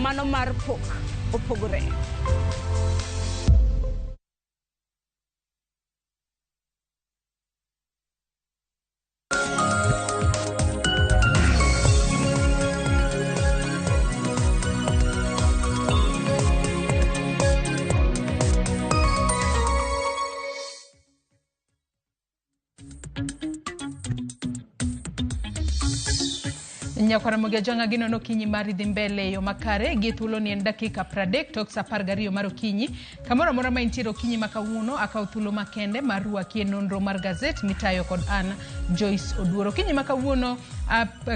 Mano mar pok opogore. Nyakwaramogi Ajwang'a ginono okinyi mari dhi mbele e yo makare gi thuolo ni en dakika 30 tok sa 12 mar okinyi. Kamoro amora ma intiere okinyi ma kawuono akawo thuolo makende mar rwaki e nonro mar gazet mitayo kod an Joyce Oduor. Okinyi ma kawuono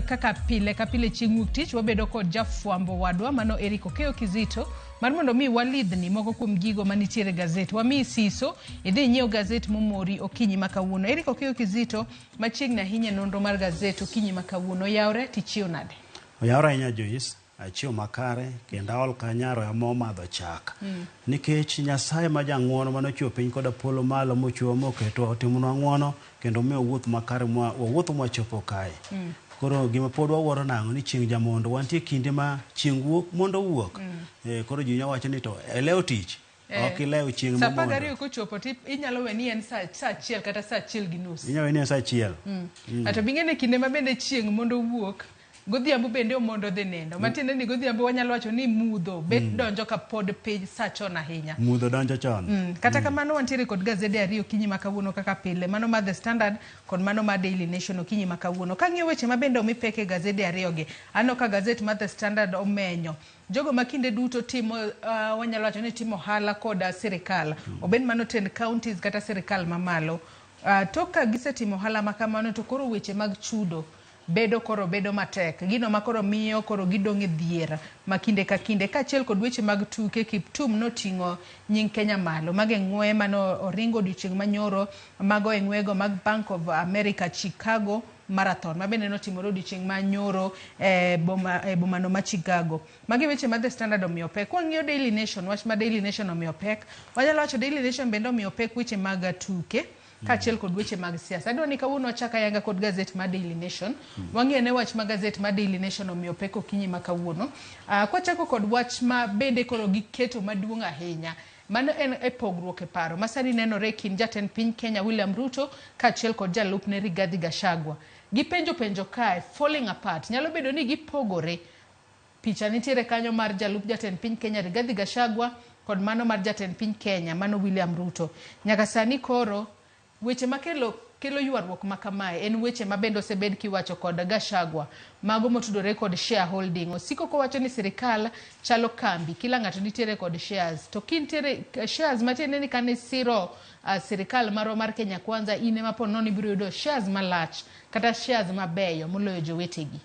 kaka pile ka pile chieng' wuok tich wabedo kod jafwambo wadwa mano Eric Okeyo Kizito mar mondo mi walidhni moko kuom gigo manitiere e gazet. Wamiyi siso idhi inyiew gazet momori okinyi ma kawuono. Eric Okeyo Kizito machiegni ahinya e nonro mar gazet okinyi ma kawuono. Oyawre tichiew nade? Oyawre ahinya Joyce, achiew makare kendo aol ka nyaroya momadho chak. Nikech Nyasaye ma jang'uono mane ochweyo piny koda polo malo mochwewa moketwa otimonwa ng'uono kendo omiyo wuoth makare mwa wawuotho mwachopo kae. Koro gima pod wawuoro nang'o ni chieng' jamondo wantie kinde ma chieng' wuok mondo owuok. Eh, koro ji nya wacho ni to elewo tich. Ok ilew chieng' Sa apar momondo. gariyo kochopo to inyalo we ni en sa achiel kata sa achiel gi nus. Inyalo we ni en sa achiel. Ato bing'e ni kinde ma bende chieng' mondo owuok, godhiambo bende omondo dhi nindo. Matiende ni godhiambo wanyalo wacho ni mudho bet donjo ka pod piny sa chon ahinya. Mudho donjo chon. Kata kamano wantiere kod gazede ariyo okinyi ma kawuono kaka pile, mano mar The Standard kod mano mar Daily Nation okinyi ma kawuono. Kang'iyo weche ma bende omi pek e gazede ariyogi, aneno ka gazet mar The Standard omenyo Jogo ma kinde duto timo wanyalo wacho ni timo ohala koda sirikal, obed mano tend counties kata sirikal mamalo. Tok ka gisetimo ohala ma kamano to koro weche mag chudo bedo koro bedo matek. Gino ma koro miyo koro gidong' e dhier ma kinde ka kinde. Kaachiel kod weche mag tuke, Kiptum noting'o nying Kenya malo. Mago e ng'weye mane oringo odiochieng' manyoro, mago e ng'weyego mag Bank of America Chicago Marathon ma bende notimore odiochieng' ma nyoro e boma e bomano ma Chicago. Magi weche ma The Standard omiyo pek. Kwang'iyo Daily Nation, wach ma Daily Nation omiyo pek, wanyalo wacho Daily Nation bende omiyo pek weche mag tuke kaachiel kod weche mag siasa. Adwa ni kawuono wachak ayanga kod gazet mar Daily Nation. Wang'i ane wach ma gazet mar Daily Nation omiyo pek okinyi ma kawuono. Kwachako kod wach ma bende koro giketo maduong' ahinya Mano en e pogruok e paro ma sani nenore e kind jatend piny Kenya William Ruto kaachiel kod jalupne Rigathi Gachagua. Gipenjo penjo kae, falling apart, nyalo bedo ni gipogore. Picha nitiere kanyo mar jalup jatend piny Kenya Rigathi Gachagua kod mano mar jatend piny Kenya mano William Ruto. Nyaka sani koro Weche makelo kelo ywaruok ma kamae en weche ma bende osebed kiwacho kod Gachagua, mago motudore kod shareholding. Osiko kowacho ni sirikal chalo kambi, kila ng'ato nitiere kod shares. To kintiere shares matiende ni kane isiro sirikal marwa mar Kenya Kwanza in ema po nono ibiro yudo shares malach kata shares mabeyo moloyo jowetegi.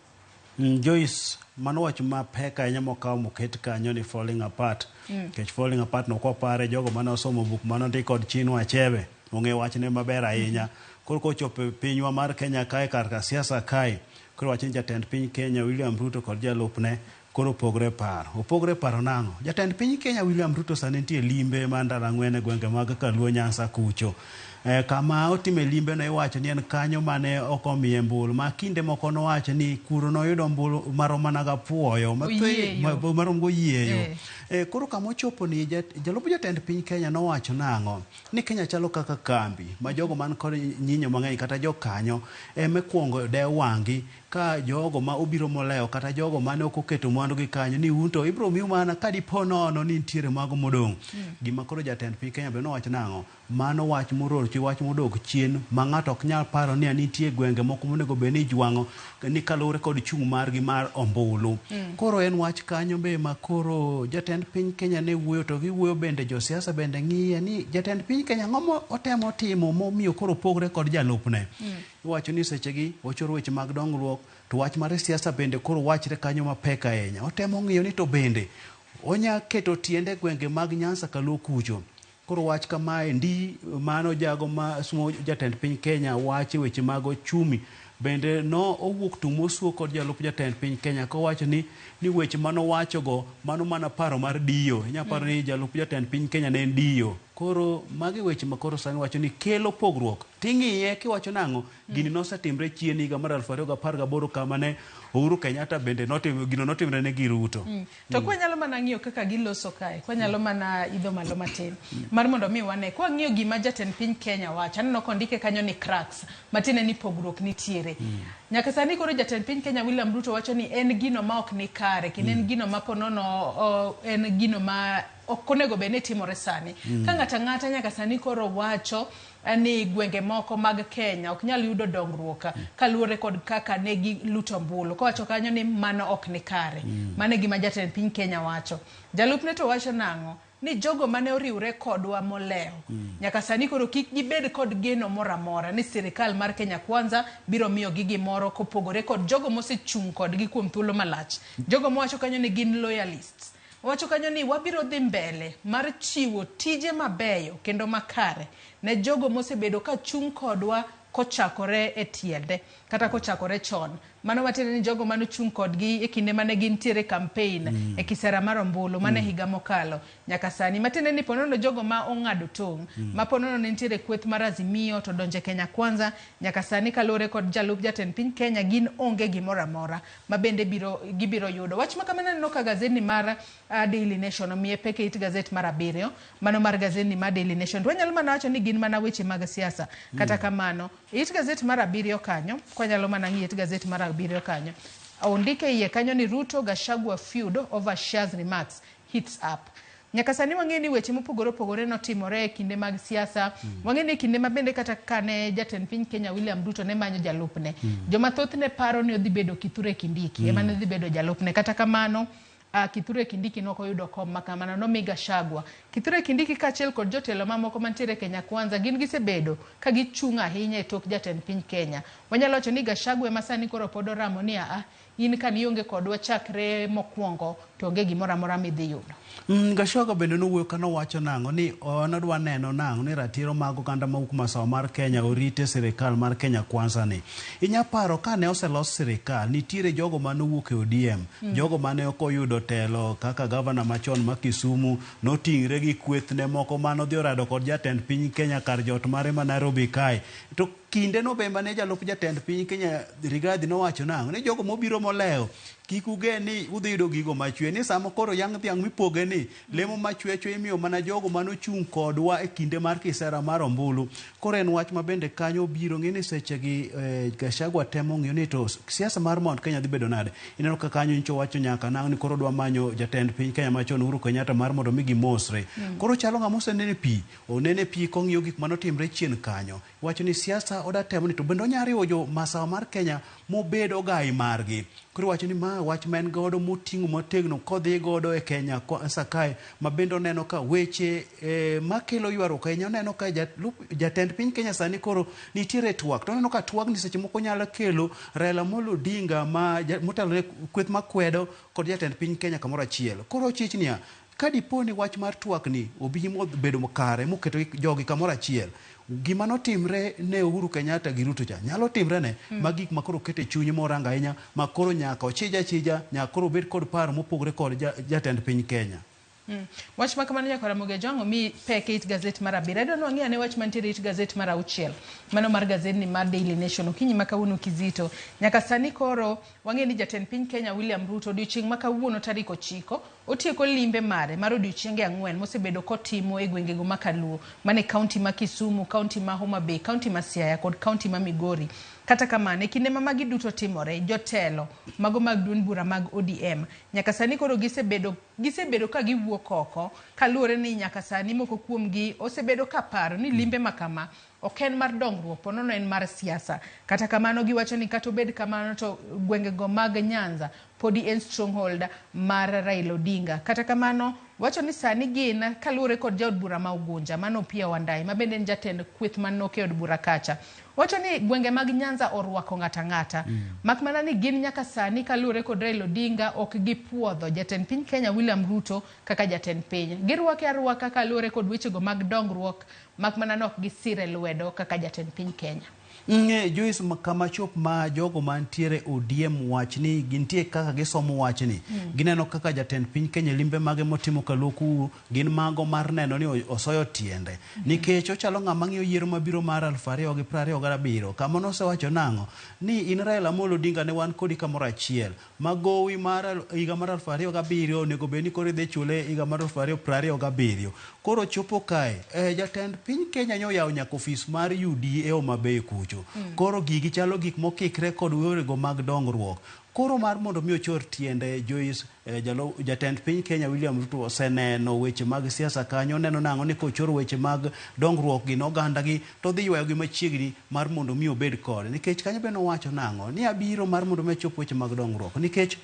Joyce, mano wach mapek ahinya mokaw moket kanyo ni falling apart. Nikech falling apart no kwapare jogo mane osomo buk mane ondik kod Chinua Achebe ong'e wachne maber ahinya. Koro kochopo e pinywa mar Kenya kae kar ka siasa kae, koro wach ni jatend piny Kenya William Ruto kod jalupne koro opogre paro. Opogre paro nang'o? Jatend piny Kenya William Ruto sani nitie limbe mar ndalo ang'wen e gwenge mag Kaluo Nyanza kucho. Eh, kama otime limbe no iwacho ni en kanyo mane ok omiye mbulu ma kinde moko nowacho ni kuro noyudo ombulu marom mana gapuoyo marom goyieyo. Eh. Eh, koro kama ochopo ni jalup jatend piny Kenya nowacho nang'o? Ni Kenya chalo kaka kambi ma jogo man kod nyinyo mang'eny kata jokanyo ema ikuongo dew wang'gi ka jogo ma obiro molewo kata jogo mane ok oketo mwandu gi kanyo ni un to ibiro miu mana ka dipo nono ni nitiere mago modong'. Gima koro jatend piny Kenya be nowacho nang'o? Mano wach mororchi, wach modok chien ma ng'ato ok nyal paro ni nitie gwenge moko monego bed ni ijwang'o ni kaluwore kod chung' margi mar ombulu. Koro en wach kanyo be ma koro jatend piny Kenya ne wuoyo to giwuoyo bende josiasa bende ng'iye ni jatend piny Kenya ang'o ma otemo timo momiyo koro opogre kod jalupne. Iwacho ni sechegi ochoro weche mag dongruok to wach mar siasa bende koro wachre kanyo mapek ahinya. Otemo ng'iyo ni to bende onya keto tiende e gwenge mag Nyanza kaluo kucho. Koro wach kamae ndi mano jago ma sumo jatend piny Kenya wach e weche mag ochumi bende no owuok tung' mosuo kod jalup jatend piny Kenya kowacho ni ni weche mano wacho go mano mana paro mar diyo. Inya paro ni jalup jatend piny Kenya ne en diyo. Koro magi weche ma koro sani wacho ni kelo pogruok. Ting'iye kiwacho nang'o, gini nosetimre chien higa mar 2018 kama ne Uhuru Kenyatta bende notim, gino notimre ne gi Ruto. To kwanyalo mana ng'iyo kaka giloso kae, kwanyalo mana idho malo matin mar mondo mi wane. Kwang'iyo gima jatend piny Kenya wacho, aneno kondike kanyo ni cracks, matiende ni pogruok nitiere. Nyaka sani koro jatend piny Kenya William Ruto wacho ni en gino ma ok ni kare, kendo en gino ma ponono en gino ma ok onego bed ni timore sani. Ka ng'ato ang'ata nyaka sani koro wacho ni gwenge moko mag Kenya ok nyal yudo dongruok kaluwore kod kaka ne giluto ombulu. Kowacho kanyo ni mano ok ni kare. Mano e gima jatend piny Kenya wacho. Jalupne to wacho nang'o? Ni jogo mane oriwre kodwa molewo. Nyaka sani koro kik gibed kod geno moro amora ni sirikal mar Kenya Kwanza biro miyogi gimoro kopogore kod jogo mosechung' kodgi kuom thuolo malach. Jogo mowacho kanyo ni gin loyalists. Owacho kanyo ni wabiro dhi mbele mar chiwo tije mabeyo kendo makare ne jogo mosebedo ka chung' kodwa kochakore e tiende kata kochakore chon. Mano matiende ni jogo mane ochung' kodgi e kinde mane gintiere campaign e kisera mar ombulu mane higa mokalo nyaka sani. Matiende ni ponono jogo ma ong'ado tong' ma ponono ne nitiere kweth mar Azimio to donje Kenya Kwanza nyaka sani kaluwore kod jalup jatend piny Kenya gin onge gimoro amora ma bende gibiro yudo. Wach ma kamano aneno ka gazetni mar Daily Nation omiye pek e it gazet mar 7, mano mar gazetni mar Daily Nation. To wanyalo mana wacho ni gin mana weche mag siasa. Kata kamano, e it gazet mar 7 kanyo, kwanyalo mana ng'iyo it gazet mar 7 kanyo, ondike iye kanyo ni Ruto Gachagua feud over shares remarks heats up. Nyaka sani wang'eyo ni weche mopogore opogore notimore e kinde mag siasa. Wang'eyo ni kinde ma bende kata kane jatend piny Kenya William Ruto ne manyo jalupne, joma thoth ne paro ni odhi bedo Kithure Kindiki ema ne dhi bedo jalupne. Kata kamano, Kithure Kindiki nok oyudo kom ma kamano, nomi Gachagua. Kithure Kindiki kaachiel kod jotelo mamoko mantiere Kenya Kwanza gin gisebedo ka gichung' ahinya e tok jatend piny Kenya. Wanyalo wacho ni Gachagua ema sani koro pod oramo ni aa, in ka nionge kodwa chakre mokwongo to onge gimoro amora midhi yudo. Gachagua bende nowuoyo ka nowacho nang'o ni nodwa neno nang'o ni ratiro mag oganda mawuok masawa mar Kenya orite sirikal mar Kenya Kwanza ni. Inya paro ka ne oselos sirikal, nitiere jogo manowuok e ODM, jogo mane ok oyudo telo kaka gavana machon ma Kisumu noting're gi kwethne moko manodhi orado kod jatend piny Kenya kar jot mare ma Nairobi kae. To kinde no be mane jalup jatend piny Kenya Rigathi nowacho nang'o ni jogo mobiro molewo kik ugen ni udhi yudo gigo machwe, ni sama koro yang' dhiang' mipoge ni lemo machwe chwe imiyo mana jogo manochung' kodwa e kinde mar kisera mar ombulu. Koro en wach ma bende kanyo biro ng'e ni sechegi Gachagua temo ng'iyo ni to siasa mar Mount Kenya dhi bedo nade. Ineno ka kanyo nyocha owacho nyaka nang'o ni koro odwa manyo jatend piny Kenya machon Uhuru Kenyatta mar mondo mi gimosre. Koro chalo ng'ama osenene pi, onene pi kong'iyo gik manotimre chien kanyo. Wacho ni siasa oda temo ni to bende onya riwo jo masawa mar Kenya mobed ogai margi. Koro wacho ni ma wach ma en godo moting'o motegno kodhi godo e Kenya Kwanza kae ma bende oneno ka weche makelo ywaruok ahinya. Oneno ka jatend piny Kenya sani koro nitiere twak, to oneno ka twagni seche moko nyalo kelo Raila Amolo Odinga ma motelo ne kweth makwedo kod jatend piny Kenya kamoro achiel. Koro ochich niya, ka dipo ni wach mar twak ni obi mobedo kare moketo jogi kamoro achiel, gima notimre ne Uhuru Kenyatta gi Ruto cha nyalo timre ne ma gik ma koro kete chunye morango ahinya ma koro nyaka ochija achija, nyaka koro obed kod paro mopogore kod jatend piny Kenya. Wach ma kamano nyaka Ramogi Ajwang' omi pek e it gazet mar 7. Adwa ni wang'i ane wach mantiere e it gazet mar 6, mano mar gazetni mar Daily Nation okinyi ma kawuono kizito. Nyaka sani koro wang'e ni jatend piny Kenya William Ruto odiochieng' ma kawuono tarik 9 otieko limbe mare mar odiochienge 4 mosebedo kotimo e gwengego ma Kaluo, mane kaunti ma Kisumu, kaunti ma Homa Bay, kaunti ma Siaya kod kaunti ma Migori. Kata kamano, e kinde ma magi duto timore, jotelo mago mag duond bura mag ODM nyaka sani koro gisebedo ka giwuok oko kaluwore ni nyaka sani moko kuomgi osebedo ka paro ni limbe ma kama ok en mar dongruok, ponono en mar siasa. Kata kamano giwacho ni kata obed kamano to gwengego mag Nyanza podi en stronghold mar Raila Odinga. Kata kamano wacho ni sani gin kaluwore kod jaod bura ma Ugunja mano Opiyo Wandayi ma bende en jatend kweth manok e od bura kacha. Wacho ni gwenge mag Nyanza orwako ng'ata ng'ata. Mak mana ni gin nyaka sani kaluwore kod Raila Odinga ok gipuodho jatend piny Kenya William Ruto kaka jatend piny. Girwake arwaka kaluwore kod wechego mag dongruok mak mana ni ok gisire lwedo kaka jatend piny Kenya. Joyce, kama chop ma jogo mantiere ODM wach ni gintie kaka gisomo wachni. Gineno kaka jatend piny Kenya limbe mage motimo Kaluo gin mago mar neno ni osoyo tiende. Nikech ochalo ng'ama ng'iyo yiero mabiro mar 2027. Kama nosewacho nang'o? Ni in Raila Amolo Odinga ne wan kodi kamoro achiel. Magowi mar higa mar 2007 onego bed ni koro idhi chule higa mar 2027. Koro chopo kae, jatend piny Kenya nyoyawo nyaka ofis mar UDA Homa Bay kucho. Koro gigi chalo gik mokikre kod yorego mag dongruok. Koro mar mondo mi ochor tiende Joyce, jatend piny Kenya William Ruto oseneno weche mag siasa kanyo, oneno nang'o ni kochor weche mag dongruok gi oganda gi to dhi ywayogi machiegni mar mondo mi obed kode. Nikech kanyo be nowacho nang'o ni abiro mar mondo mi achop weche mag dongruok. Nikech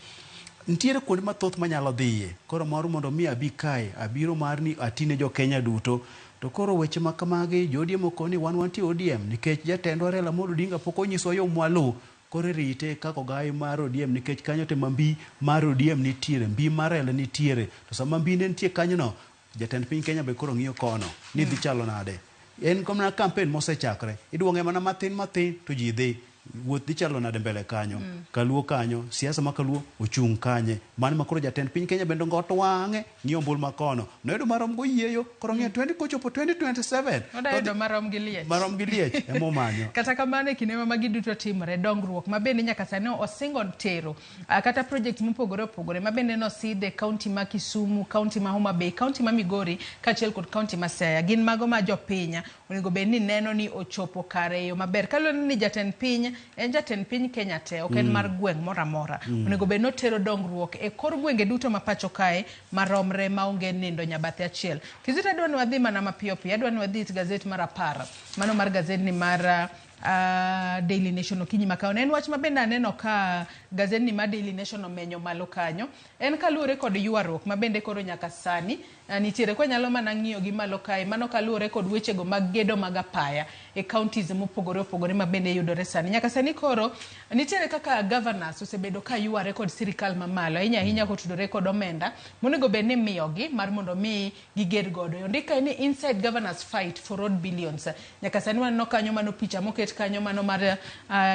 nitiere kuonde mathoth manyalo dhiye. Koro mar mondo mi abi kae, abiro mar ni atine jo Kenya duto. To koro weche ma kamagi, jo ODM okoni ni wan wantie ODM nikech jatendwa Raila Amolo Odinga pok onyiswa yo mwaluw. Koro irite kaka ogai mar ODM nikech kanyo tema mbi mar ODM nitiere, mbi mar Raila nitiere. To sama mbi ne nitie kanyo no, jatend piny Kenya be koro ng'iyo kono ni dhi chalo nade. En mana campaign mosechakre. Iduong'e mana mathin mathin to ji dhi. Wuoth dhi chalo nade mbele kanyo. Kaluo kanyo, siasa ma kaluo ochung' kanye. Mano ma koro jatend piny Kenya bende ngoto wang'e ng'iyo ombulu ma kono. Noyudo marom goyieyo, koro ng'iyo 20 kochopo 2027. Oda yudo marom gi liech. Marom gi liech emomanyo. Kata kamano e kinde ma magi duto timore, dongruok ma bende nyaka sani osingo tero kata project mopogore opogore ma bende nosidhe kaunti ma Kisumu, kaunti ma Homa Bay, kaunti ma Migori kaachiel kod kaunti ma Siaya gin mago ma jopiny onego bed ni neno ni ochopo kare e yo maber. Kaluwore ni jatend piny en jatend piny Kenya te, ok en mar gweng' moro amora. Onego bed ni otero dongruok e kor gwenge duto ma pacho kae maromre maonge nindo nyabathe achiel. Kizito, adwa ni wadhi mana mapiyo piyo, adwa ni wadhi e gazet mar apar, mano mar gazetni mar Daily Nation okinyi ma kawuono. En wach ma bende aneno ka gazetni mar Daily Nation omenyo malo kanyo. En kaluwore kod ywaruok ma bende koro nyaka sani nitiere. Kwanyalo mana ng'iyo gi malo kae, mano kaluwore kod wechego mag gedo mag apaya e counties mopogore opogore ma bende yudore sani. Nyaka sani koro nitiere kaka governors osebedo ka yware kod sirikal mamalo ahinya ahinya kotudore kod omenda monego bed ni imiyogi mar mondo mi giger godo. Ondik kae ni inside governors fight for road billions. Nyaka sani waneno kanyo mano picha moket kanyo mano mar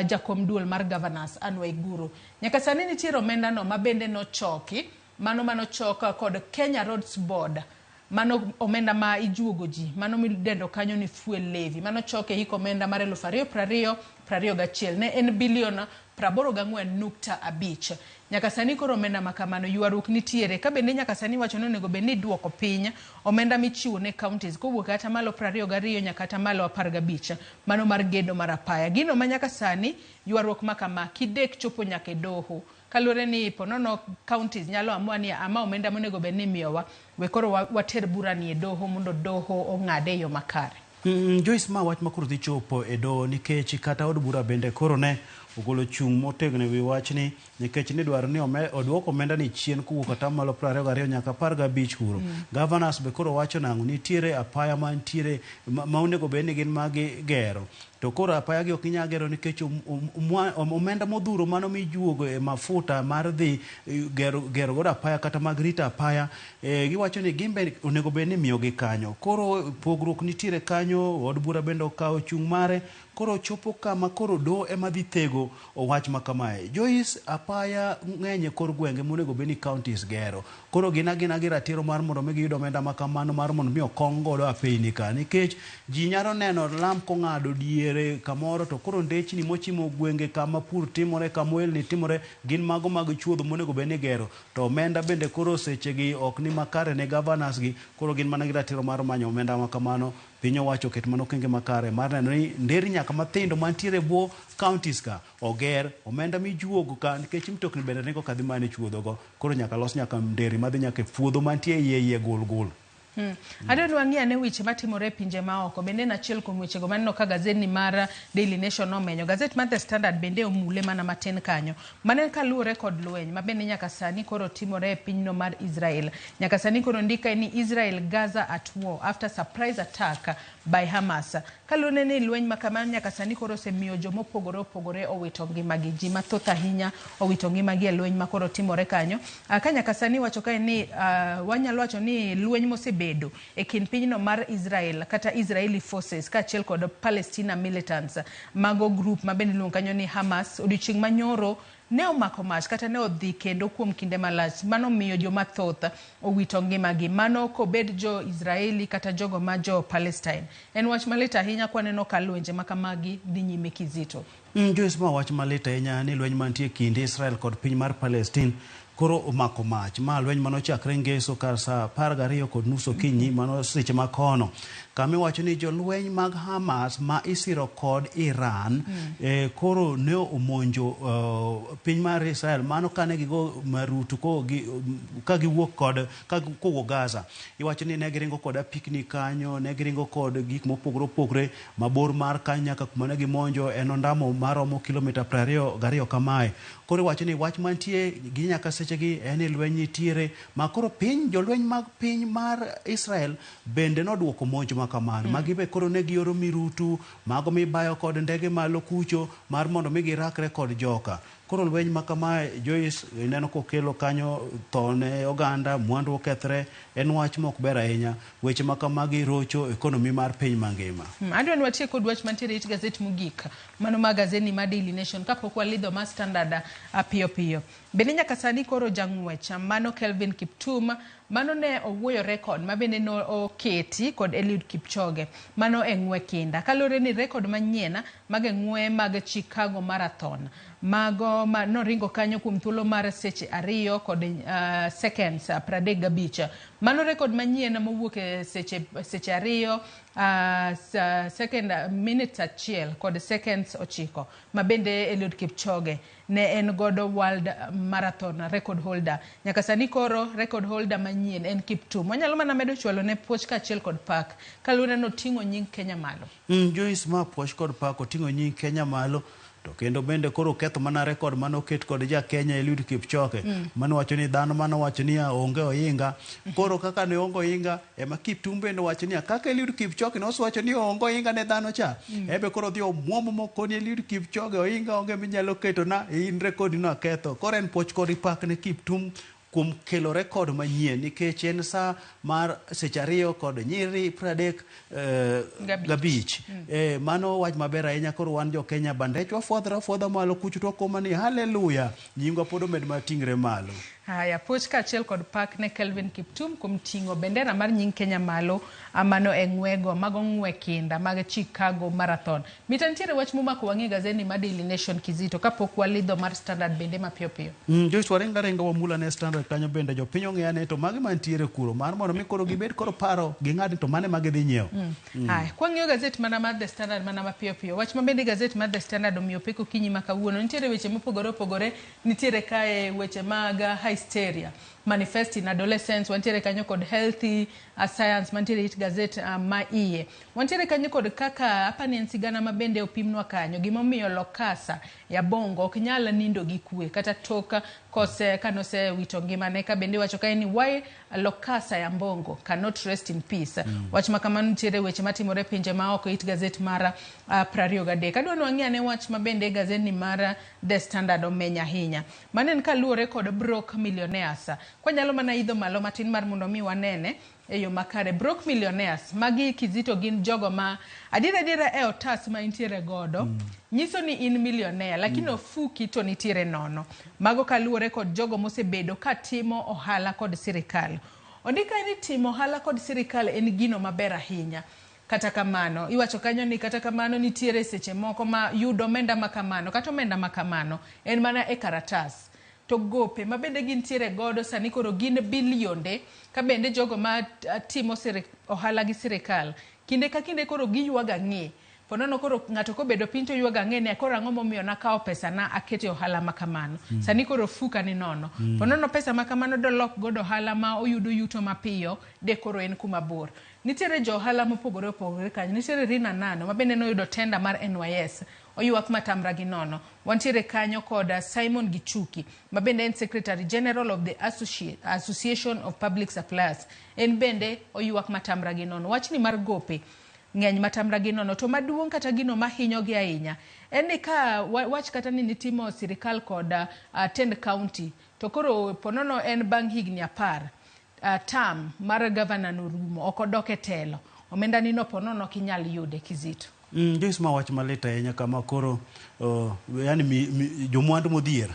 jakom duol mar governors Anne Waiguru. Nyaka sani nitiere omenda no ma bende nochoki mano manochok kod Kenya Roads Board, mano omenda ma ijuogo ji, mano midendo kanyo ni fuel levy, mano chok e hik omenda mar 2020-21 ne en bilion 84.5. Nyaka sani koro omenda ma kamano ywaruok nitiere ka bende nyaka sani wacho ni onego bed ni iduoko piny omenda michiwo ne counties kowuok e atamalo 22 nyaka atamalo 15 mano mar gedo mar apaya. Gino ma nyaka sani ywaruok ma kama kidek chopo nyaka e doho kaluwore ni ponono counties nyalo amua ni ama omenda monego bed ni imiyowa we koro water bura ni e doho mondo doho ong'ade e yo makare. Joyce, ma wach ma koro dhi chopo e doho nikech kata od bura bende koro ne ogolo chung' motegno e wi wachni nikech nidwaro ni oduok omenda ni chien kowuok atamalo 22 nyaka 15 kuro. Governors be koro wacho nang'o nitiere apaya mantiere ma onego bed ni gin magi gero to koro apaya gi ok ginyal gero nikech omenda modhuro mano mijuogo e mafuta mar dhi gero godo apaya kata mag rito apaya, giwacho ni gin be onego bed ni imiyogi kanyo. Koro pogruok nitiere kanyo, od bura bende okawo chung' mare, koro chopo kama koro doho ema dhi thego wach ma kamae. Joyce, apaya ng'eny e kor gwenge monego bed ni counties gero. Koro gin agina gi ratiro mar mondo mi giyud omenda ma kamano mar mondo mi okong godo apeyni ka nikech ji nyalo neno lam kong'ado diere kamoro to koro ndechni mochimo gwenge kama pur timore, kama ohelni timore gin mago mag chuodho monego bed ni igero to omenda bende koro sechegi ok ni makare ne governors gi, koro gin mana gi ratiro mar manyo omenda ma kamano. Piny owacho oket mana okenge makare mar neno ni nderni nyaka mathindo mantiere e bwo counties ka oger, omenda mijuogo ka nikech mtokni bende ringo kadhi mana e chuodho go, koro nyaka los nyaka nderni madhi nyaka e puodho mantie iye iye gul gul. Adwa ni wang'i ane weche matimore e pinje maoko. Bende en achiel kuom wechego maneno ka gazetni mar Daily Nation nomenyo. Gazet mar The Standard bende omule mana matin kanyo. Mano kaluwore kod lweny ma bende nyaka sani koro timore e pinyno mar Israel. Nyaka sani koro ndike ni Israel Gaza at war after surprise attack by Hamas. Kaluwore ni lweny ma kamano nyaka sani koro osemiyo jomopogore opogore owito ngimagi. Ji mathoth ahinya owito ngimagi e lweny ma koro timore kanyo. Ka nyaka sani wacho kae ni wanyalo wacho ni lweny mosebedo osebedo e kind pinyno mar Israel kata Israeli forces kaachiel kod Palestina militants, mago group ma bende iluongo kanyo ni Hamas, odiochieng' manyoro ne omako mach kata ne odhi kendo kuom kinde malach. Mano miyo joma thoth owito ngimagi, mano kobed jo Israeli kata jogo ma jo Palestine. En wach malit ahinya kwaneno ka lwenje ma kamagi dhi nyime Kizito. Joyce, ma wach malit ahinya ni lweny mantie kind Israel kod piny mar Palestine koro omako mach. Ma lweny manochakre ngeso kar saa 12:30 okinyi, mano seche ma kono, kama iwacho ni jolweny mag Hamas ma isiro kod Iran koro ne omonjo piny mar Israel, mano kane gigo marutu ka giwuok kod ka kowuok Gaza. Iwacho ni ne giringo kod apikni kanyo, ne giringo kod gik mopogore opogore. Mabor mar kanyo nyaka kuma ne gimonjo en ondamo maromo kilomita 22 kamae. Koro iwacho ni wach mantie gi nyaka sechegi en ni lweny nitiere ma koro piny jolweny mag piny mar Israel bende noduoko monj ma kamano. Magi be koro ne gioro mirutu mago mibayo kod ndege malo kucho mar mondo mi girakre kod joka. Koro lweny ma kamae, Joyce, ineno kokelo kanyo tho ne oganda, mwandu okethre, en wach mok ber ahinya. Weche ma kamagi rocho economy mar piny mangima. Adwa ni watiek kod wach mantiere it gazet mogik, mano ma gazeti ma Daily Nation, kapok walidho ma Standard piyo piyo. Bende nyaka sani koro jang'wech mano Kelvin Kiptum, mano ne owuoyo rekod ma bende ne oketi kod Eliud Kipchoge, mano e ng'we kinda. Kaluwore ni rekod manyien mag e ng'we mag Chicago Marathon, mago ma noringo kanyo kuom thuolo mar seche 2 kod seconds 35. Mano rekod manyien mowuok e seche 2 second minutes 1 kod seconds 9, ma bende Eliud Kipchoge ne en godo world marathon record holder. Nyaka sani koro record holder manyien en Kiptum. Wanyalo mana medo chwalo ne puoch kaachiel kod pak, kaluwore ni oting'o nying Kenya malo. Joyce, ma puoch kod pak, oting'o nying Kenya malo. To kendo bende koro ketho mana rekod mane oket kod ja Kenya Eliud Kipchoge. Mane wacho ni dhano mane wacho ni onge ohinga. Koro kaka ne onge ohinga, ema Kiptum bende wacho ni kaka Eliud Kipchoge nosewacho ni onge ohinga ne dhano cha. Ebe koro dhi omuomo mokoni Eliud Kipchoge ohinga onge minyalo keto na in rekodi no aketho. Koro en puoch kod pak ne Kiptum kuom kelo rekod manyien, nikech en saa mar seche 2 kod nyiri 30 gabich. Mano wach maber ahinya. Koro wan jo Kenya bandechwa fwadhra fwadha malo kucho to wakoma ni haleluya, nyingwa pod omed mating're malo. Haya, puoch kaachiel kod pak ne Kelvin Kiptum kuom ting'o bendera mar nying Kenya malo, mano e ng'wego mago ng'we kinda mag Chicago Marathon. Mita nitiere wach momako wang'i e gazeti ma Daily Nation Kizito, kapok walidho mar Standard bende mapiyo piyo. Joyce, waringa ringa wamula ne Standard kanyo bende jopiny ong'eya ne to magi mantiere kuro mar mondo mi koro gibed koro paro ging'ad to mane ma gidhi nyiewo. Haya, kwang'iyo gazet mana mar The Standard mana mapiyo piyo. Wach ma bende gazet mar The Standard omiyo pek okinyi ma kawuono, nitiere weche mopogore opogore, nitiere kae weche mag hysteria manifest in adolescence, wantiere kanyo kod healthy science mantiere it gazet ma iye. Wantiere kanyo kod kaka apani en sigana ma bende opimnwa kanyo gimomiyo Lokasa ya Bongo ok nyal nindo gi kwe kata tok kose kanosewito ngimane, ka bende iwacho kae ni why Lokasa ya Mbongo cannot rest in peace. Wach ma kamano nitiere weche matimore pinje ma oko it gazet mar 23. Adwa ni wang'i ane wach ma bende gazet ni mar The Standard omenya ahinya. Mano en kaluwore kod broke millionaires. Kwanyalo mana idho malo matin mar mondo mi wanene e yo makare. Broke millionaires, magi Kizito gin jogo ma adiera adiera e otas ma intiere godo nyiso ni in millionaire, lakini ofuki to nitiere nono. Mago kaluwore kod jogo mosebedo katimo ohala kod sirikal. Ondika ni timo ohala kod sirikal en gino maber ahinya. Kata kamano, iwacho kanyo ni kata kamano nitiere seche moko ma yudo omenda ma kamano, kata omenda ma kamano en mana e karatas. To gope ma bende gintiere godo sani koro gin bilionde, ka bende jogo ma timo ohala gi sirikal kinde ka kinde koro giywago ang'e. Ponono koro ng'ato kobedo piny to ywago ang'e ni koro ang'o momiyo nakawo pesa na akete ohala ma kamano. Sani koro ofuka ni nono. Ponono pesa ma kamano dolok godo ohala ma oyudo yuto mapiyo, de koro en kuma bor. Nitiere jo ohala mopogore opogore kanyo. Nitiere Rina Nano ma bende noyudo tender mar NYS. Oywak matamra gi nono. Wantiere kanyo kod Simon Gichuki ma bende en Secretary General of the Association of Public Suppliers. En bende oywak matamra gi nono. Wachni mar gope ng'eny matamra gi nono. To maduong' kata gino mahinyogi ahinya en ni ka wach kata ni nitimo sirikal kod tend county, to koro ponono en bang' higni 10. term mar gavana no rumo, ok odok e telo, omenda ni no ponono ok inyal yude, Kizito. Joyce, ma wach malit ahinya kama koro yani jomwandu modhier.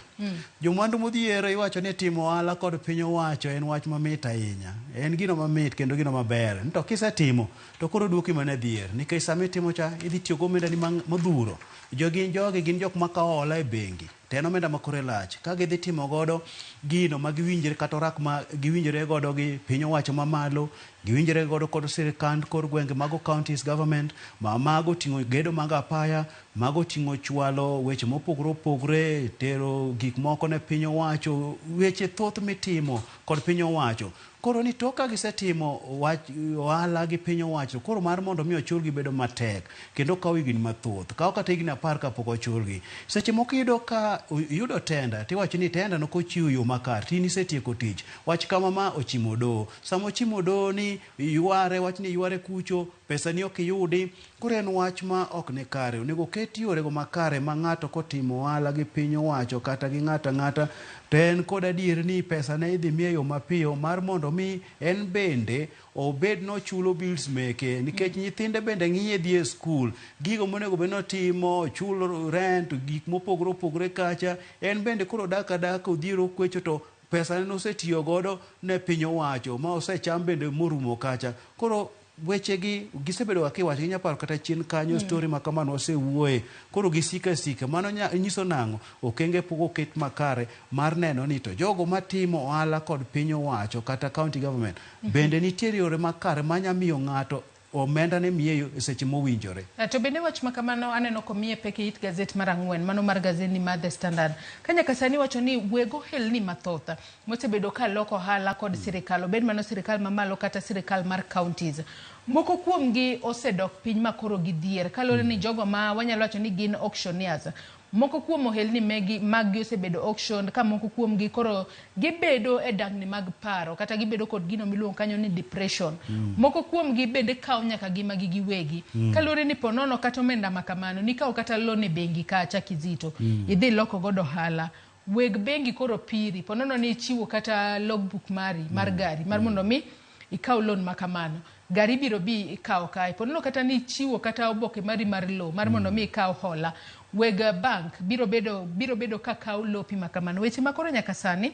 Jomwandu modhier iwacho ni timo ohala kod piny owacho en wach mamit ahinya. En gino mamit kendo gino maber. To kisetimo to koro duoki mana e dhier. Nikech sama itimo cha idhi tiyo gomenda ni modhuro. Jogi jogi gin jok makawo hola e bengi. To en omenda ma kore lach. Ka gidhi timo godo gino ma giwinjre kata orak ma giwinjre godo gi piny owacho mamalo, giwinjre godo kod sirikand kor gwenge mago counties government, ma mago oting'o gedo mag apaya, mago oting'o chwalo weche mopogore opogore, tero gik moko ne piny owacho, weche thoth mitimo kod piny owacho. Koro ni tok ka gisetimo wach ohala gi piny owacho, koro mar mondo mi ochulgi bedo matek kendo kawo higni mathoth, kawo kata higni 10 kapok ochulgi. Seche moko iyudo ka iyudo tenda tiwacho ni tenda no kochiwo yo makare to in isetieko tich. Wach kama ma ochimo doho. Sama ochimo doho ni yware, wach ni yware kucho, pesa ni ok iyudi. Koro en wach ma ok ni kare. Onego oket yorego makare ma ng'ato kotimo ohala gi piny owacho kata gi ng'ato ang'ata to en kod adier ni pesa ne idhi miye yo mapiyo mar mondo mi en bende obed nochulo bills meke nikech nyithinde bende ng'iye dhi e skul, gigo monego bed notimo, ochul rent, gik mopogore opogore kacha. En bende koro odak adaka odhier okwecho to pesa ne nosetiyo godo ne piny owacho ma osecham bende morumo kacha. Koro wechegi gisebedo ga kiwacho, inya paro kata chien kanyo story ma kamano wasewuoye. Koro gisiko asika. Mano nyiso nang'o? Okenge pok oket makare mar neno ni to jogo matimo ohala kod piny owacho kata county government bende nitiere yore makare manya miyo ng'ato omenda ne miye e seche mowinjore. To bende wach ma kamano aneno komiye pek e it gazet mar 4, mano mar gazeti mar The Standard. Ka nyaka sani wacho ni weg ohelni mathoth mosebedo ka loko ohala kod sirikal, obed mano sirikal mamalo kata sirikal mar counties. Moko kuomgi osedok piny ma koro gidhier, kaluwore ni jogo ma wanyalo wacho ni gin auctioneers. Moko kuom ohelni maggi osebedo auction, ka moko kuomgi koro gibedo e dangni mag paro kata gibedo kod gino miluongo kanyo ni depression. Moko kuomgi bende kawo nyaka gimagi giwegi. Kaluwore ni ponono kata omenda ma kamano, nikawo kata loan e bengi kacha Kizito, idhi loko godo ohala. Weg bengi koro piri, ponono ni ichiwo kata logbook mari mar gari mar mondo mi ikaw loan ma kamano. Gari ibiro bi ikawo kae. Ponono kata ni ichiwo kata oboke mari mar lowo mar mondo mi ikaw hola. Weg bank biro bedo ka kawo lopi ma kamano. Weche ma koro nyaka sani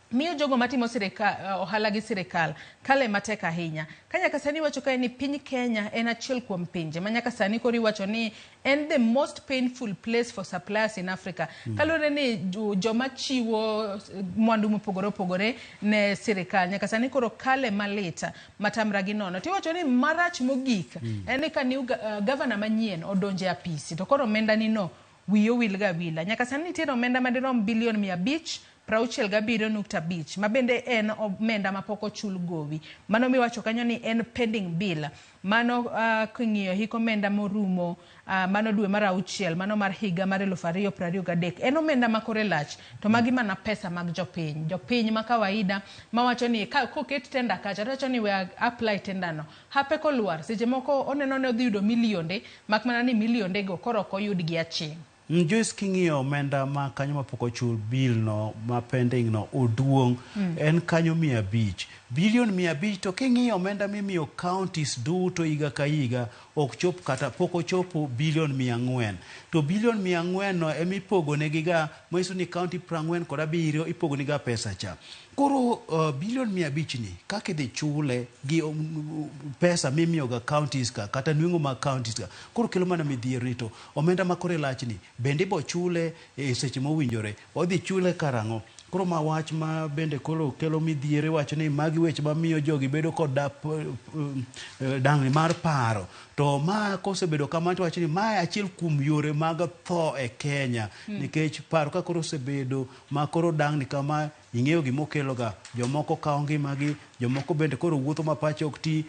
miyo jogo matimo ohala gi sirikal kale matek ahinya. Ka nyaka sani iwacho kae ni piny Kenya en achiel kuom pinje ma nyaka sani koro iwacho ni en the most painful place for suppliers in Africa. Kaluwore ni joma chiwo mwandu mopogore opogore ne sirikal nyaka sani koro kale malit matamra gi nono. Tiwacho ni marach mogik en ni ka new governor manyien odonjo e apisi to koro omenda ni no wiye owil ga awila. Nyaka sani nitiere omenda madirom bilion 567.5 ma bende en omenda mapok ochul gowi. Mano miwacho kanyo ni en pending bill. Mano king'iyo hik omenda morumo mano dwe mar 6 mano mar higa mar 2023. En omenda ma kore lach to magi mana pesa mag jopiny. Jopiny ma kawaida mawacho ni ka koket tenda kacha to wacho ni we apply tenda no. Hape kolwar seche moko oneno ni odhi yudo milionde mak mana ni milionde go koro ok oyud gi aching'. Joyce, king'iyo omenda ma kanyo mapok ochul bill no ma pending no oduong' en kanyo 500 bilion 500 to king'iyo omenda mimiyo counties duto higa ka higa ok chop kata pok ochopo bilion 400 to bilion 400 no emipogo negiga manyiso ni county 47 ipogo nega pesa cha. Koro bilion 500 ni kaka idhi chule gi pesa mimiyoga counties ka kata nweng'o mag counties ka koro kelo mana midhiero ni to omenda ma kore lach ni bende ibo chule e seche mowinjore, odhi chule karang'o. Koro ma wach ma bende koro kelo midhiero iwacho ni magi weche mamiyo jogi bedo kod dangni mar paro. To ma kosebedo kamano to iwacho ni mae achiel kuom yore mag tho e Kenya nikech paro ka koro osebedo ma koro dangni kama ing'eyo gimokelo ga jomoko kawo ngimagi, jomoko bende koro wuotho ma pache ok ti,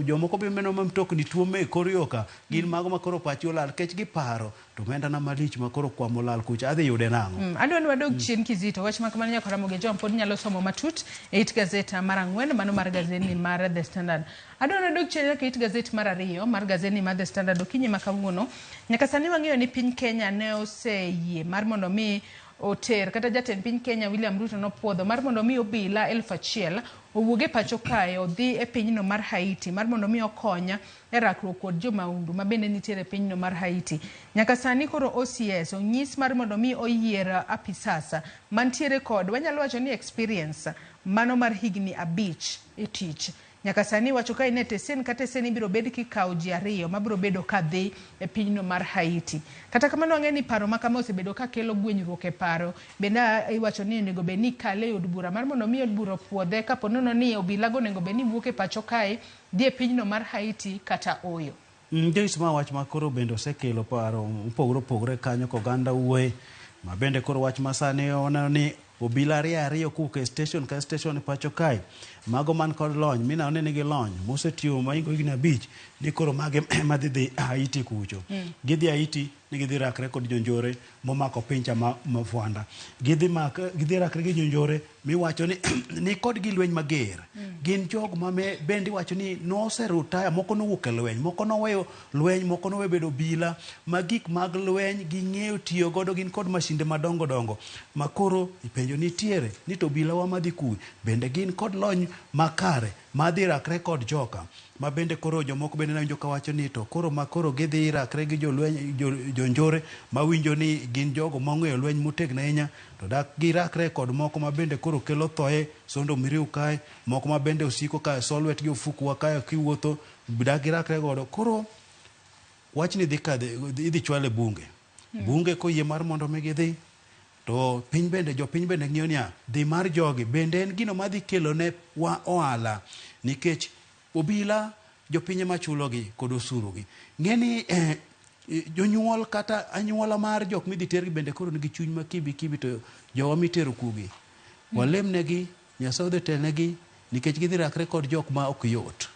jomoko be meno ma mtokni tuome e kor yo ka gin mago ma koro pachi olal nikech giparo to omenda na malich ma koro kwamo olal kucha adhi yude nang'o. Adwa ni wadog chien Kizito, wach ma kamano nyaka Ramogi Ojwang' pod nyalo somo matut e it gazet mar 4 mano mar gazetni mar The Standard. Adwa ni wadog chien nyaka it gazet mar 2 mar gazetni mar The Standard okinyi ma kawuono. Nyaka sani wang'eyo ni piny Kenya ne oseyie mar mondo mi oter kata jatend piny Kenya William Ruto nopuodho mar mondo mi obila 1000 owuog e pacho kae odhi e pinyno mar Haiti mar mondo mi okony e rakruok kod jomaundu ma bende nitiere e pinyno mar Haiti. Nyaka sani koro OCS onyis mar mondo mi oyier apisas mantiere kod wanyalo wacho ni experience mano mar higni 5 e tich. Nyaka sani iwacho ka ine tesen ka tesen ibiro bed kikawo ji 2 mabiro bedo kadhi e pinyno mar Haiti. Kata kamano wang'e ni paro ma kama osebedo ka kelo gwenyruok e paro. Bende iwacho ni onego bed ni ikale e od bura mar mondo mi od bura opuodhe kapo nono ni obilago onego bed ni wuok e pacho kae dhi e pinyno mar Haiti kata oyo. Joyce, ma wach ma koro bende osekelo paro mopogore opogore kanyo koganda wuoye ma bende koro wach ma sani oneno ni obila 2 kowuok e station ka station e pacho kae mago man kod lony mineno ni nigi lony mosetiyo maingo higni 5 ni koro mage madhi dhi Haiti kucho. Gidhi Haiti ni gidhi rakre kod jonjore momako pincha ma mafwanda. Gidhi rakre gi jonjore miwacho ni ni kod gi lweny mager. Gin jogo ma bende iwacho ni noserutaya, moko nowuok e lweny, moko noweyo lweny, moko noweyo bedo obila, ma gik mag lweny ging'eyo tiyo godo, gin kod masinde madongo dongo ma koro ipenjo nitiere ni to obila wa madhi kuwi bende gin kod lony makare madhi rakre kod joka ma bende koro jomoko bende nawinjo kawacho ni to koro ma koro gidhi rakre gi jolweny jonjore mawinjo ni gin jogo mong'eyo lweny motegno ahinya to dak girakre kod moko ma bende koro kelo thoye sondo miriw kae moko ma bende osiko ka so lwetgi ofukuwa kae kiwuotho dak girakre godo. Koro wachni dhi kadhe idhi chwale bunge. Bunge koyie mar mondo mi gidhi to piny bende jopiny bende ng'iyo niya dhi mar jogi bende en gino madhi kelo ne wa ohala nikech obila jopiny ema chulogi kod osuru gi. Ng'e ni jonyuol kata anyuola mar jok midhi tergi bende koro nigi chuny ma kibi kibi to jowa mitero kugi. Walemnegi, Nyasaye odhi telnegi nikech gidhi rakre kod jok ma ok yot.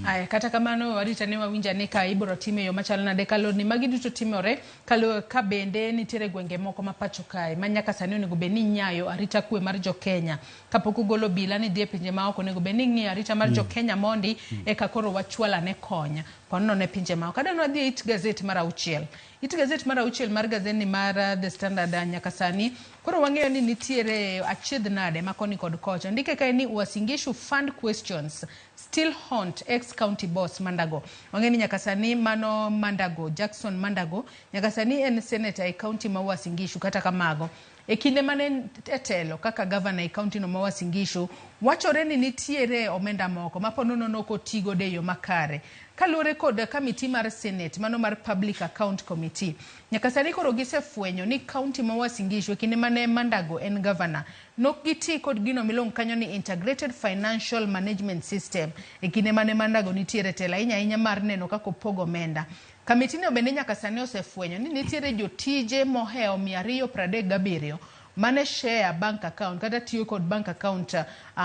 Aya, kata kamano warita ne wawinja ni ka ibiro time yo machalo nade kaluwore ni magi duto timore kaluwore ka bende nitiere gwenge moko ma pacho kae ma nyaka sani onego bed ni nyayo arita kwe mar jo-Kenya kapok ogolo obila ni dhi e pinje ma oko onego bed ni ing'iyo arita mar jo-Kenya mondi eka koro wachwalane konya ponono ne pinje ma oko. Adwa wadhi e it gazet mar 6. It gazet mar 6 mar gazet ni mar The Standard nyaka sani koro wang'eyo ni nitiere achiedh nade ma koni kod kocha. Ndike kae ni Uasin Gishu fund questions still haunt ex-county boss Mandago. Wang'eyo ni nyaka sani mano Mandago, Jackson Mandago, nyaka sani en senator e county ma Uasin Gishu. Kata kamago, e kinde mane e telo kaka governor e county no ma Uasin Gishu, wachore ni nitiere omenda moko ma ponono nok oti godo e yo makare. Kaluwore kod kamiti mar Senate, mano mar Public Account Committee, nyaka sani koro gisefwenyo ni county ma Uasin Gishu e kinde mane Mandago en governor, nok giti kod gino miluongo kanyo ni Integrated Financial Management System e kinde mane Mandago nitiere telo ahinya ahinya mar neno kaka opogo omenda. Kamiti no bende nyaka sani osefwenyo ni nitiere jotije mohewo 237 mane share bank account kata tiyo kod bank account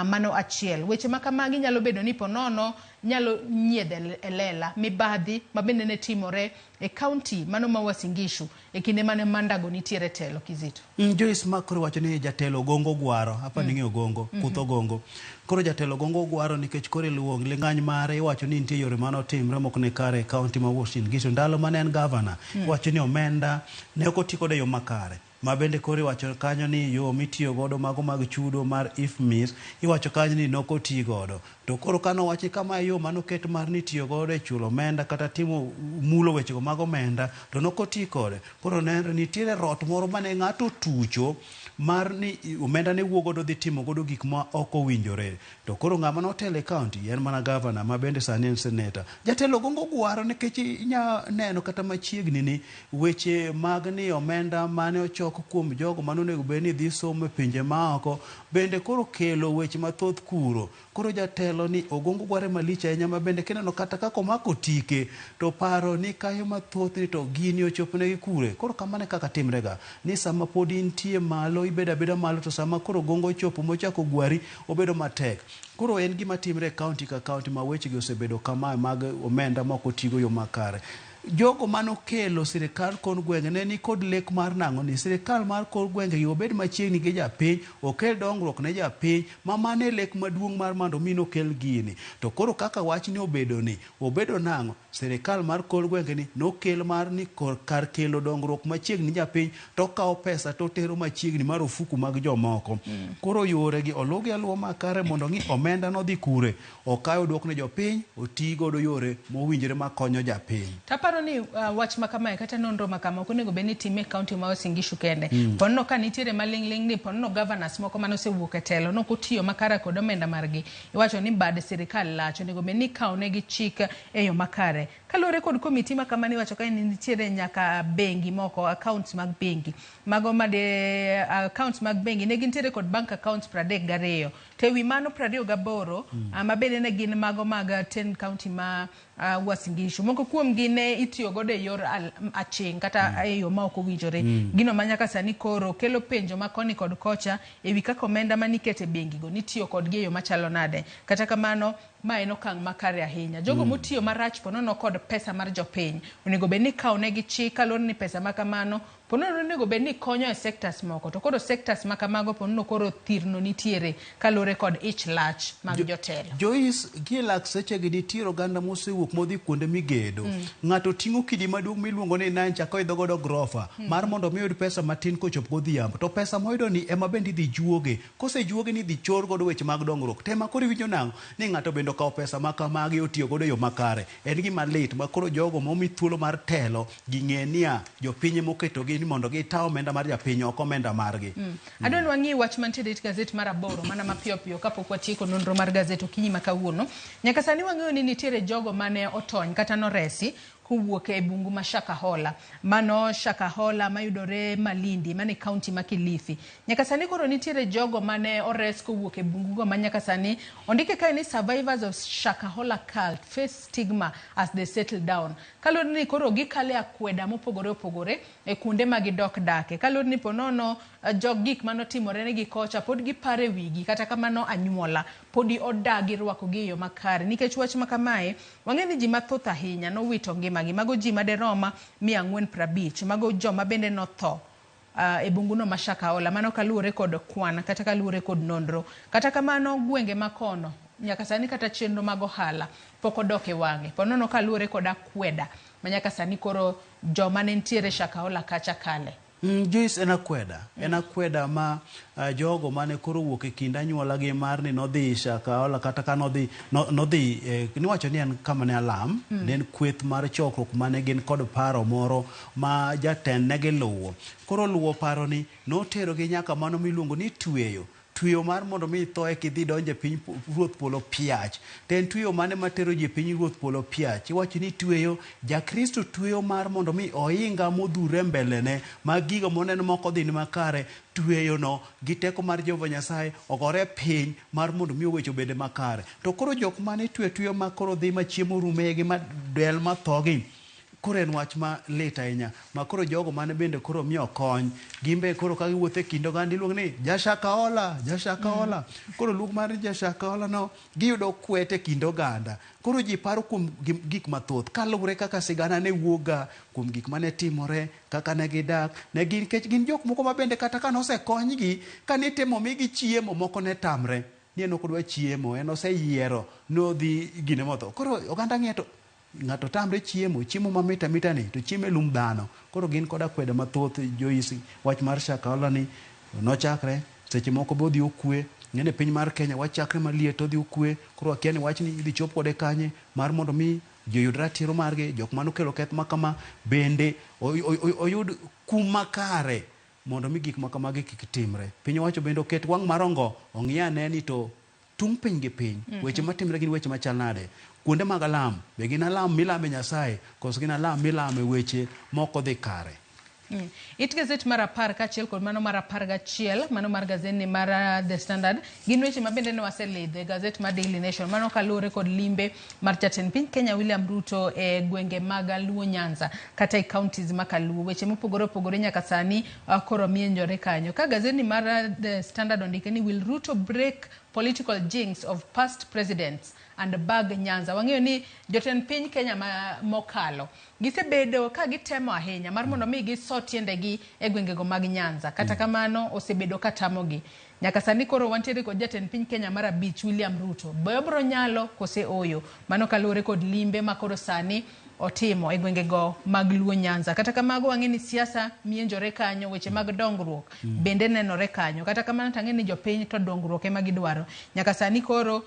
mano achiel. Weche ma kamagi nyalo bedo ni ponono nyalo nyiedho e lela mibadhi ma bende ne timore e county mano ma Uasin Gishu e kinde mane Mandago nitiere telo. Kizito. Joyce ma koro wacho ni jatelo gongo gwaro, apa ni ng'eyo gongo, kutho gongo. Koro jatelo gongo gwaro nikech koro iluwo ling'any mare iwacho ni nitie yore mane otimre mok ni kare e county ma Uasin Gishu ndalo mane en governor. Iwacho ni omenda ne ok oti kode e yo makare. Ma bende koro iwacho kanyo ni yo mitiyo godo mago mag chudo mar IFMIS iwacho kanyo ni nok oti godo. To koro kano wachi kama yo manoket mar ni tiyo godo e chulo omenda kata timo mulo wechego mag omenda to nok oti kode. Koro nenre nitiere rot moro mane ng'ato otucho mar ni omenda ne wuok godo dhi timo godo gik ma ok owinjore. To koro ng'ama notelo e county en mana governor ma bende sani en senator. Jatelo gongo gwaro nikech inya neno kata machiegni ni weche mag ni omenda mane ochok kuom jogo mane onego bed ni dhi somo e pinje maoko bende koro kelo weche mathoth kuro. Koro jatelo ni ogongo gware malich ahinya ma bende kineno kata kaka omako tike to paro ni kayo mathoth ni to gini ochopnegi kure. Koro kamano e kaka timrega ni sama pod intie malo ibedo abeda malo to sama koro gongo ochopo mochako gwari obedo matek. Koro en gima timre e county ka county ma wechegi osebedo kamae mag omenda ma ok otigo yo makare. Jogo manokelo sirikal kor gwenge ne nikod lek mar nang'o ni sirikal mar kor gwenge gi obed machiegni gi japiny, okel dongruok ne japiny, ma mano e lek maduong' mar mondo mi nokel gini. To koro kaka wachni obedo ni, obedo nang'o? Sirikal mar kor gwenge ni nokel mar ni kar kelo dongruok machiegni ni japiny to okawo pesa to otero machiegni mar ofuku mag jomoko. Koro yore gi oluwgi aluwa makare mondo ong'i omenda nodhi kure, okawe oduok ne jopiny, oti godo yore mowinjore makonyo japiny. To aparo ni wach ma kamae kata nonro ma kama ok onego bed ni itime e kaunti ma Uasin Gishu kende. Ponono ka nitiere maling'ling' ni ponono governors moko mane osewuok e telo nok otiyo makare kod omenda margi. Iwacho ni bad sirikal lach, onego bed ni ikawo negi chik e yo makare. Kaluwore kod komiti ma kamano iwacho ka ni nitiere nyaka bengi moko, accounts mag bengi. Mago made accounts mag bengi ne gintiere kod bank accounts 32. To ewi mano 28 ma bende ne gin mago mag 10 county ma Uasin Gishu. Moko kuom gi ne itiyo godo e yor aching' kata e yo ma ok owinjore. Gino ma nyaka sani koro kelo penjo ma koni kod kocha ewi kaka omenda maniketo e bengi go nitiyo kodgi e yo machalo nade. Kata kamano, ma en okang' makare ahinya. Jogo motiyo marach ponono kod pesa mar jopiny, onego bed ni ikawo negi chik kaluwore ni pesa ma kamano ponono onego bed ni konyo e sectors moko. To koro sectors ma kamago ponono koro thirno nitiere kaluwore kod ich lach mag jotelo. Joyce, gie lak sechegi nitiere oganda mosewuok modhi kuonde migedo. Ng'ato ting'o kidi maduong' miluongo ni nine koidho godo grofa mar mondo mi oyud pesa matin kochop godhiambo. To pesa moyudo ni ema bende idhi juoge. Kosejuoge ni idhi chor godo weche mag dongruok. Tema koro iwinjo nang'o? Ni ng'ato bende okawo pesa ma kamagi otiyo godo e yo makare. En gima lit ma koro jogo momi thuolo mar telo ging'e niya jopiny emoketogi ni mondo gita omenda mar japiny ok omenda margi. Adwa ni wang'i wach mantiere e gazet mar 8 mana mapiyo piyo kapok watieko nonro mar gazet okinyi ma kawuono. Nyaka sani wang'eyo ni nitiere jogo mane otony kata noresi kowuok e bungu ma Shakahola. Mano Shakahola mayudore Malindi, mane kaunti ma Kilifi. Nyaka sani koro nitiere jogo mane ores kowuok e bungu go ma nyaka sani ondike kae ni survivors of Shakahola cult face stigma as they settle down. Kaluwore ni koro gikale akweda mopogore opogore e kuonde ma gidok dake. Kaluwore ni ponono jog gik manotimore negi kocha pod giparo e wigi, kata kamano anyuola podi odagi rwakogi e yo makare. Nikech wach ma kamae, wang'eyo ni ji mathoth ahinya nowito ngimagi. Mago ji maderom 450, mago joma bende notho e bunguno ma Shakahola. Mano kaluwore kod kwan kata kaluwore kod nonro. Kata kamano gwenge makono nyaka sani kata chenro mag ohala pok odok e wang'e. Ponono kaluwore kod akweda ma nyaka sani koro joma ne nitiere Shakahola kacha kale. Joyce, en akweda. En akweda ma jogo mane koro wuok e kind anyuola gi mar ni nodhi Shakahola kata ka nodhi nodhi niwacho ni en kama ne alam, ne en kweth mar chokruok mane gin kod paro moro ma jatend ne giluwo. Koro luwo paro ni noterogi nyaka mano miluongo ni tweyo. Tweyo mar mondo mi itho eka idhi donjo e piny ruoth polo piach. To en tweyo mane matero ji e piny ruoth polo piach? Iwacho ni tweyo, Jakristo tweyo mar mondo mi ohinga modhurre mbelene ma gigo moneno mok odhi makare, tweyo no gi teko mar Jehova Nyasaye ogore piny mar mondo mi weche obed makare. To koro jok mane tweyo tweyo ma koro dhi ma chiemo rume gi ma del ma thogi, koro en wach ma lit ahinya ma koro jogo mane bende koro miyo kony gin be koro ka giwuotho e kind oganda iluongo ni Jashakahola, Jashakahola. Koro luong mar Jashakahola no giyudo kwet e kind oganda. Koro ji paro kuom gik mathoth kaluwore kaka sigana ne wuoga kuom gik mane timore, kaka ne gidak, ne gin nikech gin jok moko ma bende kata ka nosekonygi, kane itemo migi chiemo moko ne tamre ni en ok odwa chiemo, en oseyiero nodhi gine motho. Koro oganda ng'iye to ng'ato tamre chiemo, chiemo mamit amita ni to chiemo e lum dhano. Koro gin kod akweda mathoth Joyce, wach mar Shakahola ni nochakre, seche moko be odhi okwe. Ng'eni piny mar Kenya wach chakre maliet odhi okwe. Koro wakia ni wachni idhi chop kode kanye mar mondo mi ji oyud ratiro margi, jok manokelo keth ma kama bende oyud kum makare mondo mi gik ma kamagi kik timre. Piny owacho bende oket wang' mar ongo ong'i ane ni to tung' piny gi piny, weche matimre gin weche machal nade. Kuonde mag alam, be gin alam milame Nyasaye, koso gin alam milame weche mok odhi kare. It gazet mar 10 kaachiel kod mano mar 11, mano mar gazetni mar The Standard, gin weche ma bende ne waselidho e gazet mar Daily Nation. Mano kaluwore kod limbe mar jatend piny Kenya William Ruto e gwenge mag Luo Nyanza kata e counties ma Kaluo. Weche mopogore opogore nyaka sani koro mienjore kanyo. Ka gazetni mar The Standard ondike ni will Ruto break political jinx of past presidents and bag Nyanza. Wang'eyo ni jotend piny Kenya ma mokalo gisebedo ka gitemo ahinya mar mondo mi giso tiendegi e gwengego mag Nyanza. Kata kamano osebedo ka tamogi. Nyaka sani koro wantiere kod jatend piny Kenya mar abich William Ruto. Be obro nyalo kose oyo? Mano kaluwore kod limbe ma koro sani otimo e gwengego mag Luo Nyanza. Kata kamago wang'e ni siasa mienjore kanyo, weche mag dongruok bende nenore kanyo. Kata kamano to ang'e ni jopiny to dongruok ema gidwaro. Nyaka sani koro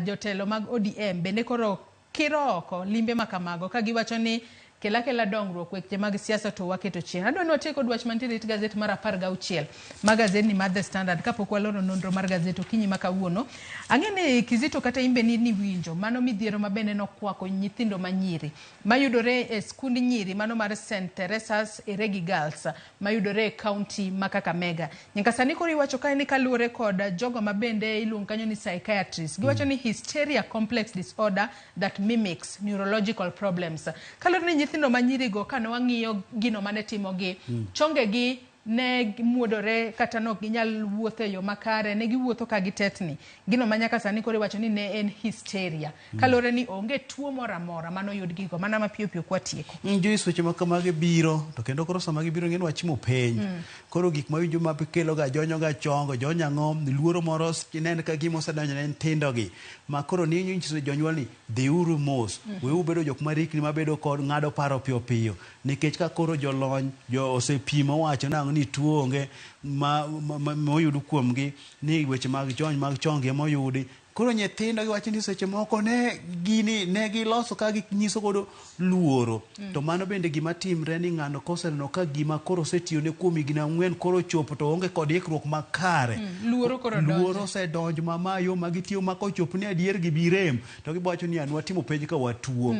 jotelo mag ODM bende koro kiro oko limbe ma kamago ka giwacho ni kela kela dongruok weche mag siasa to waketo chien. Adwa ni watiek kod wach mantiere it gazet mar 16 ma gazet ni mar The Standard kapok waloro nonro mar gazet okinyi ma kawuono. Ang'e ni Kizito kata imbe ni winjo mano midhiero ma bende nokwako nyithindo manyiri mayudore e skund nyiri mano mar St Teresa's Eregi Girls mayudore e kaunti ma Kakamega. Nyaka sani koro iwacho kae ni kaluwore kod jogo ma bende iluongo kanyo ni psychiatrists, giwacho ni hysteria complex disorder that mimics neurological problems. Kaluwore ni nyithindo manyirigo kane wang'iyo gino mane timogi, chongegi ne muodore kata nok ginyal wuotho e yo makare, ne giwuotho ka gitetni. Gino ma nyaka sani koro iwacho ni ne en hysteria. Kaluwore ni onge tuo moro amora manoyud gigo, mana mapiyo piyo kwatieko. Joyce, weche ma kamagi biro to kendo koro sama gibiro ng'eni wachimo penj. Koro gik mawinjo ma kelo ga jonyo ga chongo, jonyo ang'o, luoro moro inen ka gima osedonjo ne nyithindo gi. Ma koro ni nyiso jonyuol ni dhiuru mos, weuru bedo jok marikni mabedo kod ng'ado paro piyo piyo. Nikech ka koro jolony jo osepimo wacho nang'o ni tuo onge ma, ma, ma, moyud kuomgi ni weche mag jony mag chongi emoyudi. Koro nyithindo giwacho ni seche moko ne gini ne giloso ka ginyiso godo luoro. To mano bende gima timre ni ng'ano koseneno ka gima koro osetiyone kuom higni 4 koro ochopo to oonge kod ikruok makare. Luoro koro donjo. Luoro osedonjo ma ma yo ma gitiyo ma kochopo ni adier gibirem to giwacho ni an watimo penj ka watuo.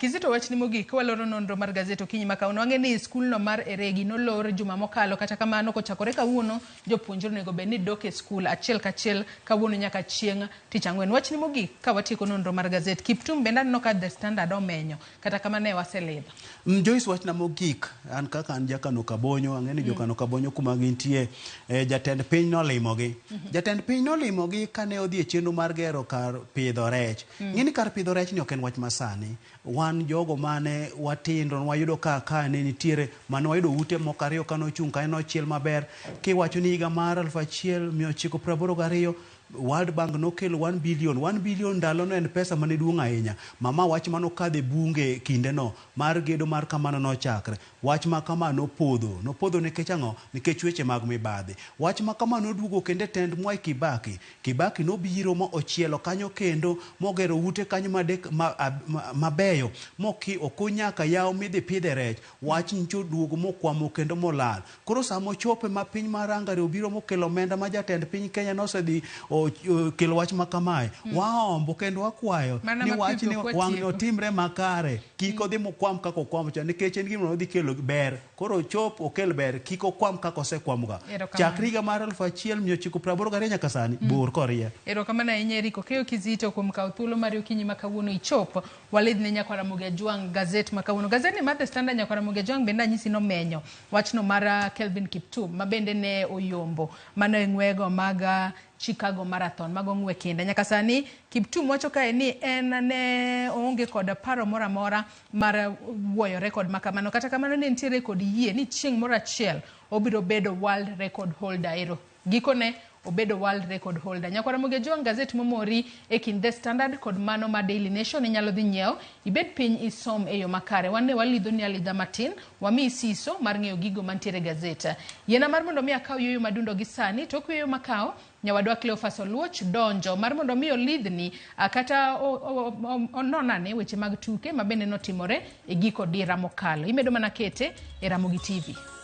Kizito wachni mogik waloro nonro mar gazet okinyi ma kawuono. Wang'e ni skulno mar Eregi nolor juma mokalo, kata kamano kochakore kawuono jopuonjre onego bed ni dok e skul achiel kachiel kawuono nyaka chieng' tich ang'wen. Wachni mogik ka watieko nonro mar gazet, Kiptum bende aneno ka The Standard omenyo, kata kamano ne waselidho. Joyce, wachna mogik, an kaka an jakano Kabonyo, ang'e ni jokano Kabonyo kuma gintie, jatend piny nolimogi. Jatend piny nolimogi kane odhi e chenro mar gero kar pidho rech. Ng'e ni kar pidho rech ni ok en wach masani. Wan jogo mane watindo wayudo ka ka ne nitiere mane wayudo ute moko ariyo kane ochung' kanyo nochiel maber. Kiwacho ni higa mar 1982 World Bank nokelo 1 billion. 1 billion ndalono en pesa mane duong' ahinya. Mama wach manokadho e bunge kindeno mar gedo mar kamano nochakre. Wach ma kama nopodho. Nopodho nikech ang'o? Nikech weche mag mibadhi. Wach ma kama noduogo kendo e tend Mwai Kibaki. Kibaki nobiro ma ochielo kanyo kendo mogero ute kanyo madek mabeyo moki okuny nyaka yawo midhi pidhe rech. Wach nyicho oduogo mokwamo kendo molal. Koro sama ochope ma piny mar Hungary obiro mokelo omenda ma jatend piny Kenya nosedhi okelo wach ma kamae. Waombo kendo wakwayo ni wach ni wang'ni otimre makare. Kik odhi mokwam kaka okwamo cha nikech en gima odhi kelo ber. Koro ochop okel ber kik okwam kaka osekwamo ga. Chakre higa mar 1982 nyaka sani bor korie. Erokamano ahinya Eric Okeyo Kizito kuom kawo thuolo mari okinyi ma kawuono ichop walidh ne nyakwara Ramogi Ajwang' gazet ma kawuono. Gazet ni mar The Standard nyakwara Ramogi Ajwang' bende anyisi nomenyo wachno mar Kelvin Kiptum ma bende ne oyombo mano e ng'wego mag Chicago Marathon mago ng'we kinda. Nyaka sani Kiptum wacho kae ni en ne oonge kod paro moro amora mar wuoyo rekod ma kamano. Kata kamano ne nitiere kod yie ni chieng' moro achiel obiro bedo world record holder. Ero gikone obedo world record holder. Nyakwara Ramogi Ajwang' gazet momori e kind The Standard kod mano ma Daily Nation inyalo dhi nyiewo ibed piny isom e yo makare. Wan ne walidho ni alidha matin, wamiyi siso mar ng'eyo gigo mantiere e gazet. Yiena mar mondo mi akaw yueyo madundo gi sani, tok yueyo makawo nyawadwa Cleophas Oluoch donjo mar mondo mi olidhni kata onon ane weche mag tuke ma bende notimore e giko dira mokalo. Imedo mana kete e Ramogi TV.